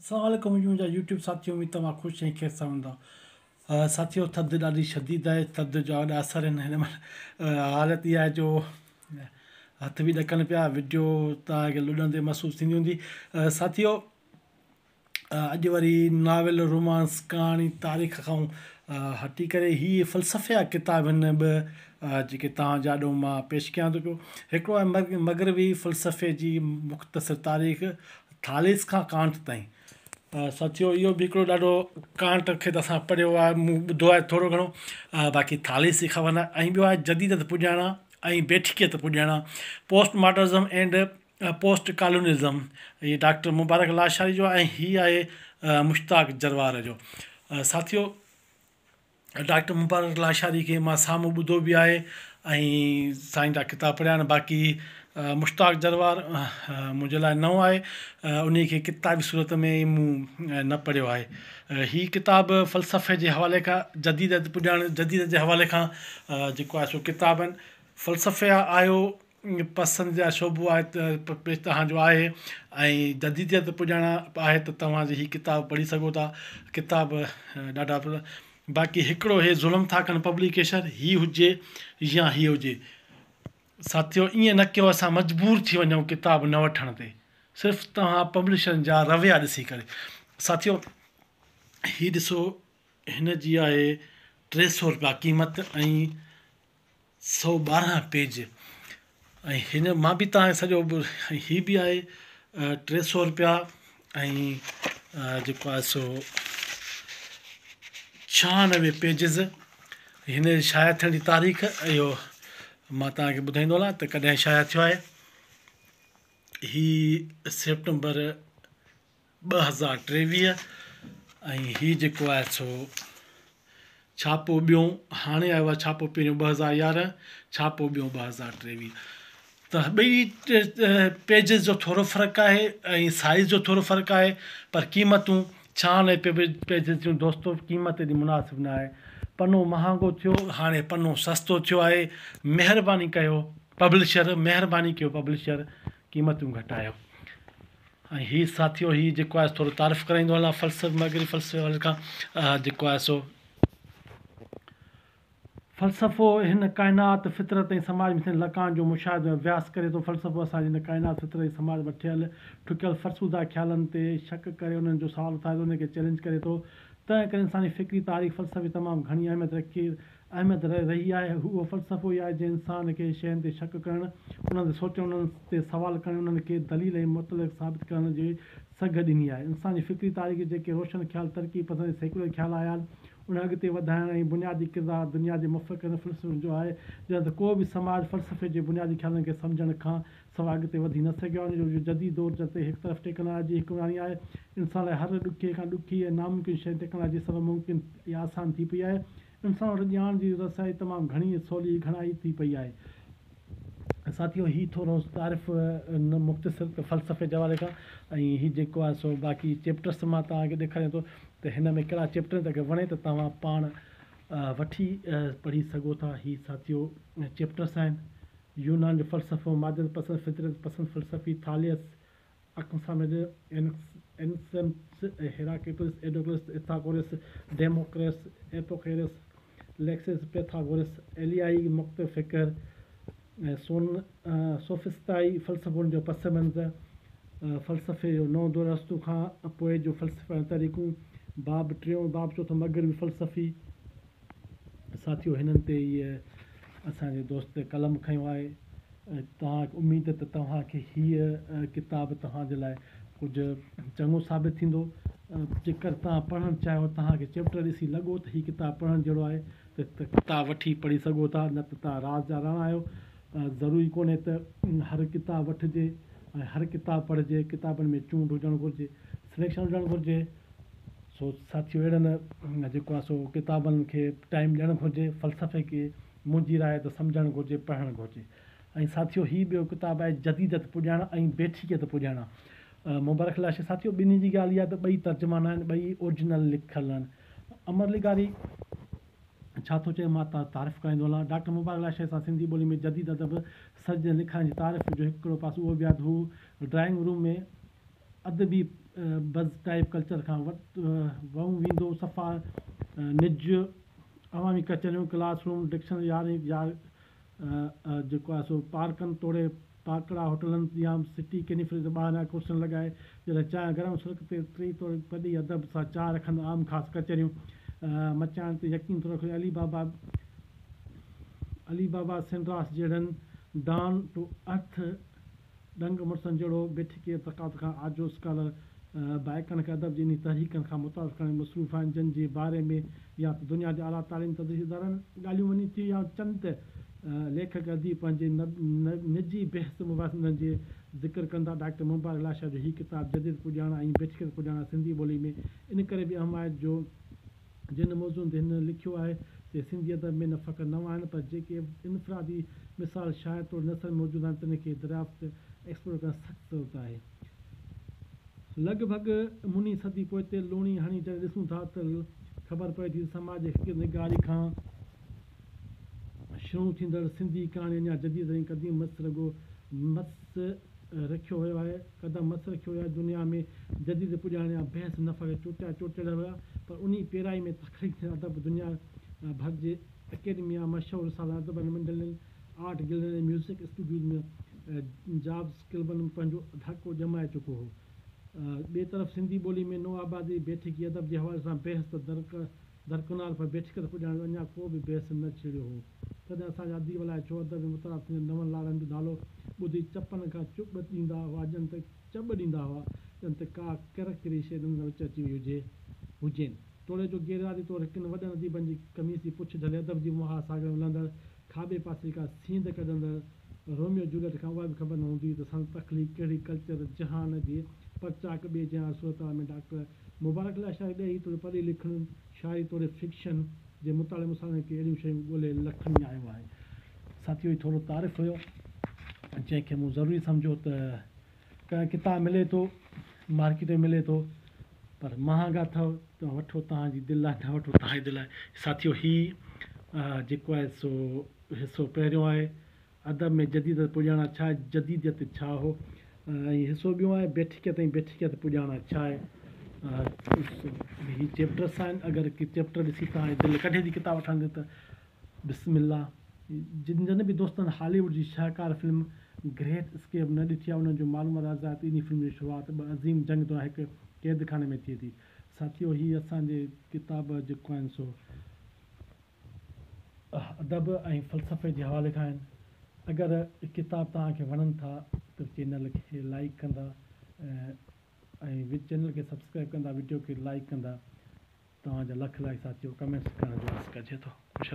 اسلام عليڪم منهنجا يوٽيوب ساٿيو اميد توهان خوش ۽ خير سان هوندا ساٿيو ٿڌ ڏاڍي شديد آهي ٿڌ جا وڏا اثر آهن هن مهل حالت اها آهي جو هٿ به ڏڪن پيا وڊيو توهان کي لڏندي محسوس ٿيندي هوندي ساٿيو اڄ وري ناول رومانس ڪهاڻي تاريخ کان هٽي ڪري هي فلسفيا ڪتاب آهن ٻه جيڪي توهان جي آڏو مان پيش ڪيان ٿو پيو هڪڙو آهي مغربي فلسفي جي مختصر تاريخ ٿاليس کان ڪانٽ تائين. ساٿيو اهو به هڪڙو ڏاڍو ڪانٽ کي ته اسان پڙهيو آهي مون ٻڌو آهي ٿورو گهڻو باقي ٿاليس جي خبر ناهي ۽ ٻيو آهي جديديت پڄاڻا ۽ بيٺڪيت پڄاڻا post modernism and post colonialism he doctor Mubarak Lashari جو آهي ۽ هي آهي مشتاق جروار جو ساٿيو ڊاڪٽر مبارڪ لاشاري کي مان سامهون ٻڌو به آهي ۽ سائين جا ڪتاب پڙهيا آهن باقي مشتاق جروار منهنجي لاء نئون آهي انهي کي ڪتابي صورت ۾ مون نه پڙهيو آهي هي ڪتاب فلسفي جي حوالي کان جديديت پڄاڻ جديديت جي حوالي کان جيڪو آهي سو ڪتاب آهن فلسفي آيو پسند جا شعبو آهي ته توهان جو آهي ۽ جديديت پڄاڻا آهي ته توهان جي هي ڪتاب پڙهي سگهو ٿا ڪتاب ڏاڍا باقي هڪڙو هي ظلم ٿا ڪن پبليڪيشن هي هجي يا هي هجي ساٿيو ائين نه ڪيو اسان مجبور ٿي وڃون ڪتاب نه وٺڻ تي صرف توهان پبلشرن جا رويا ڏسي ڪري ساٿيو هي ڏسو هن جي آهي 300 روپيا قيمت ۽ 112 پيج ۽ هن مان به توهان کي سڄو هي به آهي 300 روپيا ۽ جيڪو آهي سو 96 پيجز هن جي شايع ٿيڻ جي تاريخ اهو مان توهان کي ٻڌائيندو هلان ته ڪڏهن شايع ٿيو آهي هي سيپٽمبر 2023 ۽ هي جيڪو آهي سو ڇاپو ٻيون هاڻي آيو آهي ڇاپو پهريون 2011 ڇاپو ٻيون 2023 ته ٻئي پيجز جو ٿورو فرق آهي ۽ سائيز جو ٿورو فرق آهي پر قيمتون 96 پيجز جون دوستو قيمت ايڏي مناسب نه آهي پنو مهانگو ٿيو هاڻي پنو سستو ٿيو آهي مهرباني ڪيو پبلشر مهرباني ڪيو پبلشر قيمتون گهٽايو ۽ هي ساٿيو هي جيڪو آهي ٿورو تعارف ڪرائيندو هلان فلسفي مغربي فلسفي حوالي کان جيڪو آهي سو فلسفو هن ڪائنات، فطرت ۽ سماج ۾ ٿيندڙ لقائن جو مشاهدو ۽ اڀياس ڪري ٿو. فلسفو اسان جي هن ڪائنات، فطرت ۽ سماج ۾ ٺهيل ٺڪيل فرسوده خيالن تي شڪ ڪري انهن جو سوال اٿاري ٿو، انهن کي چئلينج ڪري ٿو. تنهن ڪري انساني فڪري تاريخ فلسفي تمام گهڻي اهميت رکي اهميت رهي آهي. اهو فلسفو ئي آهي جنهن انسان کي شين تي شڪ ڪرڻ، انهن تي سوچڻ، انهن تي سوال ڪرڻ ۽ انهن کي دليل ۽ مطلق ثابت ڪرڻ جي سگهه ڏني آهي. انساني فڪري تاريخ جي جيڪي روشن خيال، ترقي پسند ۽ سيڪيولر خيال آيا آهن، انهن اڳتي وڌائڻ ۽ بنيادي ڪردار دنيا جي مفڪرن ۽ فلسفين جو آهي. جڏهن ته ڪو به سماج فلسفي جي بنيادي خيالن کي سمجهڻ کان سواء اڳتي وڌي نه سگهيو آهي. ان جو جديد دور جتي هڪ طرف ٽيڪنالاجي حڪمراني آهي، انسان لاء هر ڏکي کان ڏکي ۽ ناممڪن شيء ٽيڪنالاجي سبب ممڪن يا آسان ٿي پئي آهي. انسان وٽ ڄاڻ جي رسائي تمام گهڻي ۽ سولي گهڻائي ٿي پئي آهي. ساٿيو هي ٿورو تعارف مختصر فلسفي جي حوالي کان ۽ هي جيڪو آهي سو باقي چيپٽرس مان توهان کي ڏيکاريان ٿو ته هن ۾ ڪهڙا چيپٽر آهن ته وڻي ته توهان پاڻ وٺي پڙهي سگهو ٿا هي ساٿيو چيپٽرس آهن يونان جو فلسفو ماديت پسند فطرت پسند فلسفي ٿاليس اڪساميڊ، اينسمس، هيراڪليٽس، ايڊوڪلس، ايٿاگورس، ڊيموڪريس، ايپوڪيرس، ليڪسس، پيٿاگورس، ايليائي مڪتب فڪر ۽ سوفسطائي فلسفن جو پس منظر، فلسفي جو نئون دور ارسطو کان پوء جون فلسفياڻيون تحريڪون، باب ٽيون، باب چوٿون مغربي فلسفي. ساٿيو هنن تي ئي اسان جي دوست قلم کنيو آهي. توهان کي اميد ته توهان کي هيء ڪتاب توهان جي لاء ڪجهه چڱو ثابت ٿيندو. جيڪر توهان پڙهڻ چاهيو توهان کي چيپٽر ڏسي لڳو ته هي ڪتاب پڙهڻ جهڙو آهي ته ڪتاب وٺي پڙهي سگهو ٿا نه ته توهان راز جا راڻا آهيو. ضروري ڪونهي ته هر ڪتاب وٺجي ۽ هر ڪتاب پڙهجي ڪتابن ۾ چونڊ هجڻ گهرجي سليڪشن هجڻ گهرجي. سو ساٿيو اهڙن جيڪو آهي سو ڪتابن کي ٽائيم ڏيڻ گهرجي فلسفي کي منهنجي راء ته سمجهڻ گهرجي پڙهڻ گهرجي ۽ ساٿيو هي ٻيو ڪتاب آهي جديديت پڄاڻا ۽ بيٺڪيت پڄاڻا مبارڪ لاشي ساٿيو ٻنهي جي ڳالهه اها ته ٻئي ترجما نه آهن ٻئي اورجنل لکيل آهن امر لغاري ڇا ٿو چئي مان تعارف ڪرائيندو هلان ڊاڪٽر مبارڪ لاشاري سان سنڌي ٻولي ۾ جديد ادب سرجيندڙ لکارين جي تعارف جو هڪڙو پاسو اهو به آهي ته هو ڊرائنگ روم ۾ ادبي بز ٽائيپ ڪلچر کان وئون ويندو صفا نج عوامي ڪچهريون، ڪلاس روم، ڊڪشنري ياري يا جيڪو آهي سو پارڪن توڙي پاڪڙا هوٽلن يا سٽي ڪينيفري جي ٻاهران ڪرسين لڳائي جڏهن چانهه گرم سڙڪ تي ٽري توڙي وڏي ادب سان چانهه رکندڙ عام خاص ڪچهريون مچائڻ تي يقين ٿو رکجي علي بابا علي بابا سينڊراس جهڙن ڊان ٽو ارٿ ڏنگ مڙسن جهڙو بيٺڪي ثقافت کان آجو اسڪالر بائيڪن کي ادب جي انهي تحريڪن کان متعارف ڪرڻ ۾ مصروف آهن جن جي باري ۾ يا ته دنيا جي اعليٰ تعليمي تدريسي ادارن ۾ ڳالهيون وڃن ٿيون يا چند ليکڪ اديب پنهنجي نجي بحث مباحث ۾ انهن جي ذڪر ڪن ٿا. ڊاڪٽر مبارڪ لاشاري جو هي ڪتاب جديد پڄاڻا ۽ بيٺڪيت پڄاڻا سنڌي ٻولي ۾ ان ڪري به اهم آهي جو جن موضوعن تي هن لکيو آهي، سي سنڌي ادب ۾ نه فقط نوان آهن، پر جيڪي انفرادي مثال شاعر توڙي نثر ۾ موجود آهن، تن کي دريافت Explore ڪرڻ سخت ضرورت آهي. لڳ ڀڳ مني صدي پوئتي لوڻي هڻي جڏهن ڏسون ٿا ته خبر پوي ٿي ته سماج جي حقيقت نگاري کان شروع ٿيندڙ سنڌي ڪهاڻي اڃا جديد ۽ قديم مس رڳو مس رکيو ويو آهي، قدم مس رکيو ويو آهي، دنيا ۾ جديد پڄاڻي جا بحث نه فقط چوٽيا چوٽيڙيل هيا، پر انهي پيرائي ۾ تخليق ٿيل ادب دنيا ڀر جي اڪيڊميا، مشهور رسالن، ادبن منڊلين، آرٽ گيلرين ۽ ميوزڪ اسٽوڊيوز ۾ جاز ڪلبن ۾ پنهنجو ڌاڪو ڄمائي چڪو هو. ٻئي طرف سنڌي ٻولي ۾ نوآبادي بيٺڪي ادب جي حوالي سان بحث ته درڪنار پر بيٺڪيت پڄاڻي جو اڃا ڪو به بحث نه ڇڙيو هو. تڏهن اسان جا اديب الائي ڇو ادب ۾ متعارف ٿيندڙ نون لاڙن جو نالو ٻڌي چپن کان چٻ ڏيندا هئا ڄڻ ته چٻ ڏيندا هئا ڄڻ ته ڪا ڪر ڪري شيء ڏندن وچ اچي وئي هجي هجين. توڙي جو غير ارادي طور ڪن وڏن اديبن جي قميص جي پڇ جهلي ادب جي مها ساگر ۾ لهندڙ کاٻي پاسي کان سينڌ ڪڍندڙ روميو جوليٽ کان اها به خبر نه هوندي هئي ته سندس تخليق ڪهڙي ڪلچر جهان جي پرچاڪ ٻئي جنهن واري صورتحال ۾ ڊاڪٽر مبارڪ لاشاري ڏيهي توڙي پرڏيهي لکڻين، شاعري توڙي فڪشن جي مطالعي مسالن کي اهڙيون شيون ڳولي لکڻي آيو آهي. ساٿيو هي ٿورو تعارف هيو جنهن کي مون ضروري سمجهيو ته ڪتاب ملي ٿو مارڪيٽ ۾ ملي ٿو پر مهانگا اٿو ته وٺو توهان جي دل آهي نه وٺو توهان جي دل آهي. ساٿيو هي جيڪو آهي سو حصو پهريون آهي ادب ۾ جديديت پڄاڻا ڇا آهي؟ جديديت ڇا هو؟ ۽ حصو ٻيون آهي بيٺڪيت ۽ بيٺڪيت پڄاڻا ڇا آهي؟ هي چيپٽرس آهن اگر ڪي چيپٽر ڏسي توهان جي دل ڪڍي ٿي ڪتاب وٺڻ جي ته بسم الله جن جن به دوستن هالي ووڊ جي شاهڪار فلم گريٽ اسڪيپ نه ڏٺي آهي انهن جو معلومات عرض آهي ته انهي فلم جي شروعات ٻه عظيم جنگ دوران هڪ قيد خاني ۾ ٿئي ٿي. ساٿيو هي اسان جي ڪتاب جيڪو آهن سو ادب ۽ فلسفي جي حوالي کان آهن. اگر ڪتاب توهان کي وڻن ٿا ته چينل کي لائيڪ ڪندا ۽ چينل کي سبسڪرائيب ڪندا وڊيو کي لائيڪ ڪندا توهان جا لک لائق ساٿيو ڪمينٽس ڪرڻ جو عرض ڪجي ٿو. خوش.